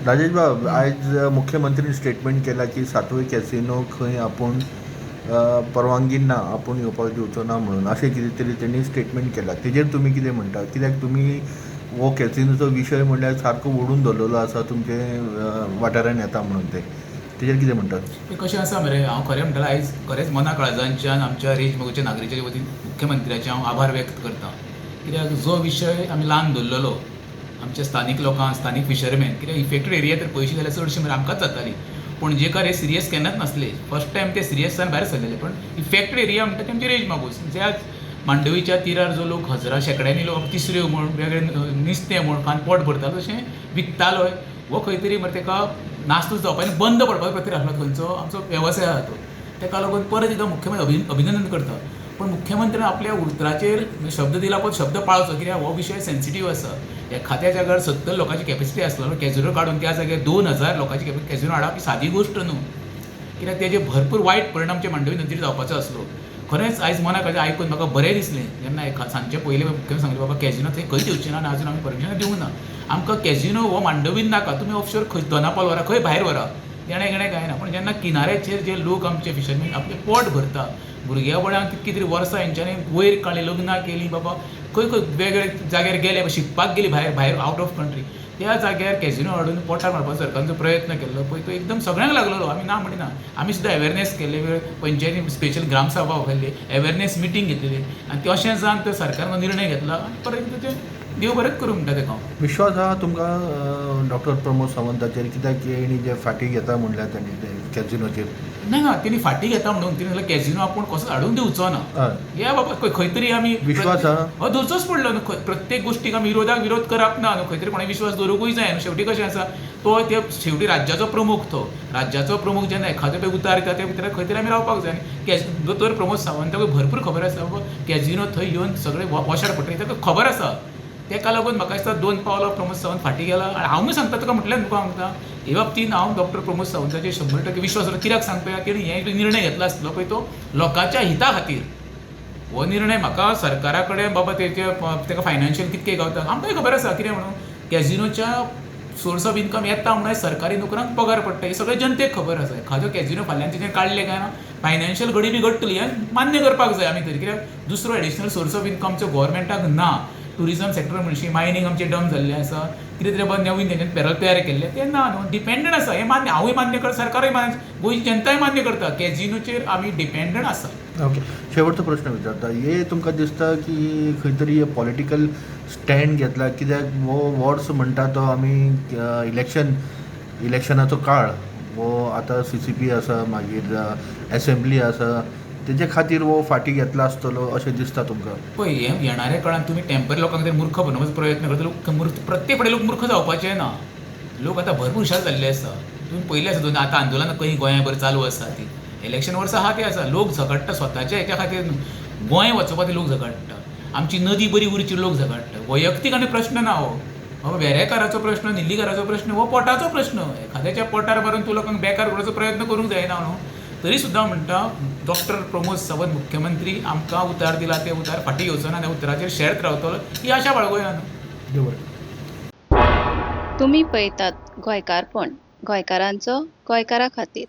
राजेश बाब, आयज मुख्यमंत्रीन स्टेटमेंट केला की सातूय कॅसिनो खंय आपूण परवानगी ना, आपूण येवपाक दिवचो ना म्हणून अशें कितें तरी तेणी स्टेटमेंट केला. तेजेर तुमी कितें म्हणटा? कित्याक तुमी हो कॅसिनोचो विशय म्हणल्यार सारको ओडून धरलेलो आसा तुमचे वाठारान येता म्हणून ते तेजेर कितें म्हणटात? तें कशें आसा मरे, हांव खरें म्हणटालें आयज खरेंच मना काळजांच्यान आमच्या रेज मागूच्या नागरिकाच्या वतीन मुख्यमंत्र्याचे हांव आभार व्यक्त करता. कित्याक जो विशय आमी ल्हान दवरलेलो आमच्या स्थानीक लोकांक, स्थानीक फिशरमॅन, कित्याक इफेक्टेड एरिया तर पयशे जाल्यार चडशे मरे आमकांच जाताली. पणजेकार हे सिरियस केन्नाच नासले, फर्स्ट टायम ते सिरियस जावन भायर सरलेले. पण इफेक्टेड एरिया म्हणटा ते आमचे रेज मागूस, ज्या मांडवीच्या तिरार जो लोक हजरा शेंकड्यांनी लोक तिसऱ्यो म्हूण वेगळे नुस्तें म्हूण खावन पोट भरतालो, तशें विकतालोय हो खंय तरी मरे ताका नास्तूच जावपा आनी बंद पडपाचो प्रकार आसलो खंयचो आमचो वेवसाय आसा तो. ताका लागून परत एकदां मुख्यमंत्री अभिनंदन करता. पण मुख्यमंत्र्यान आपल्या उतराचेर शब्द दिला पळय, शब्द पाळचो. कित्याक हो विशय सेन्सिटीव आसा. एखाद्या जाग्यार 70 लोकांची कॅपेसिटी आसलो कॅजिनो काडून त्या जाग्यार 2000 लोकांची कॅजिनो हाडप ही सादी गोश्ट न्हू. कित्याक तेजे भरपूर वायट परिणाम मांडवी नदीर जावपाचो आसलो. खरेंच आयज मनाक आयकून म्हाका बरें दिसलें जेन्ना एका सांजचे पयलीं मुख्यमंत्री सांगलें बाबा कॅजिनो थंय खंय दिवचे ना आनी आजून आमी परमिशन दिवंक ना. आमकां कॅजिनो हो मांडवीन नाका, तुमी ऑफशोर खंय दोनापावल व्हरा, खंय भायर व्हरा, देणें घेणें कांय ना. पूण जेन्ना किनाऱ्याचेर जे लोक आमचे फिशरमॅन आपलें पोट भरता, भुरग्या बळ्यांक कितकी तरी वर्सां हेंच्यांनी वयर काडली, लग्नां केलीं, बाबा खंय खंय वेगवेगळ्या जाग्यार गेले, शिकपाक गेली भायर भायर आवट ऑफ कंट्री, त्या जाग्यार कॅजिनो हाडून पोटार मारपाचो सरकारान जो प्रयत्न केल्लो पळय तो एकदम सगळ्यांक लागलेलो. आमी ना म्हणिना, आमी सुद्दां अवेरनेस केल्ले, पंचायती स्पेशल ग्रामसभा केल्ली, अवेरनेस मिटींग घेतलेली आनी तशें जावन तो सरकारान निर्णय घेतला आनी परत तेजें देव बरें करूं म्हणटा तेका हांव. विश्वास आहा तुमकां डॉक्टर प्रमोद सावंताचेर? कित्याक हेणी जे फाटीं घेता म्हणल्यार तेणी ते कॅजिनोचेर? ना ना, तेणी फाटीं घेता म्हणून तेणी सांगलें कॅजिनो आपूण कसोच हाडून दिवचो ना. हे बाबा खंय तरी आमी विश्वास आहा? हय, दवरचोच पडलो न्हू. प्रत्येक गोश्टीक आमी विरोधाक विरोध करप ना न्हू, खंय तरी कोणाक विश्वास दवरूंकूय जाय न्हू. शेवटी कशें आसा तो ते शेवटी राज्याचो प्रमुख, तो राज्याचो प्रमुख जेन्ना एखादो पळय उतार दिता त्या भितर खंय तरी आमी रावपाक जाय. आनी दोतोर प्रमोद सावंताकूय भरपूर खबर आसा बाबा कॅजिनो थंय येवन सगळें वॉशार पडटलें, ताका खबर आसा. ताका लागून म्हाका दिसता 2 पावलां प्रमोद सावंत फाटीं गेला. आनी हांवूय सांगता तुका म्हटल्यार तुका सांगता हे बाबतीन हांव डॉक्टर प्रमोद सावंताचेर 100% विश्वास दवरता. कित्याक सांगता, तेणी हे निर्णय घेतला आसतलो पळय तो लोकांच्या हिता खातीर. हो निर्णय म्हाका सरकारा कडेन बाबा तेचे ताका फायनान्शियल कितके गावता आमकांय खबर आसा. कितें म्हणून कॅजिनोच्या सोर्स ऑफ इन्कम येता म्हणून सरकारी नोकरांक पगार पडटा, हें सगळें जनतेक खबर आसा. एखादो कॅजिनो फाल्यां तेजें काडलें काय ना फायनान्शियल गरिबी घडटली, हें मान्य करपाक जाय आमी तरी. कित्याक दुसरो एडिशनल सोर्स ऑफ इन्कमचो गोवोरमेंटाक ना. टुरिजम सेक्टर म्हणशी मायनींग आमचें डम जाल्लें आसा, कितें तरी बाबा नवीन तेंच्यानी पॅरल तयार केल्लें तें ना न्हू, डिपेंडंट आसा हें मान्य, हांवूय मान्य करता, सरकारूय मान्य, गोंयची जनताय मान्य करता, कॅजिनोचेर आमी डिपेंडंट आसा. ओके, शेवटचो प्रश्न विचारता, हे तुमकां दिसता की खंय तरी पॉलिटिकल स्टँड घेतला? कित्याक हो वर्स म्हणटा तो आमी इलेक्शनाचो काळ हो आतां CCP आसा, मागीर एसेंब्ली आसा, तेजे खातीर हो फाटीं घेतला आसतलो अशें दिसता तुमकां? पळय हे येणाऱ्या काळान तुमी टेंपररी लोकांक जर मूर्ख बनोवपाचो प्रयत्न करता, लोक मूर्ख प्रत्येक फुडें लोक मूर्ख जावपाचे ना. लोक आतां भरपूर हुशार जाल्ले आसा. तुमी पयलें आसा दोन आतां आंदोलनां खंय गोंया भर चालू आसा ती इलेक्शन वर्सां आहा ती आसा. लोक झगडटा स्वताच्या हेच्या खातीर न्हू, गोंय वचोवपा खातीर लोक झगडटा, आमची नदी बरी उरची लोक झगडटा. वैयक्तीक आनी प्रश्न ना हो, बाबा वेरेकाराचो प्रश्न, निल्लीकाराचो प्रश्न, हो पोटाचो प्रश्न. एखाद्याच्या पोटार मारून तूं लोकांक बेकार करपाचो प्रयत्न करूंक जायना न्हू. तरी सुद्दां म्हणटा डॉक्टर प्रमोद सावंत मुख्यमंत्री आमकां उतार दिला ते उतार फाटीं घेवचो ना, त्या उतराचेर शेर्त रावतलो ही आशा बाळगुया न्हू. तुमी पळयतात गोंयकारपण, गोंयकारांचो गोंयकारा खातीर.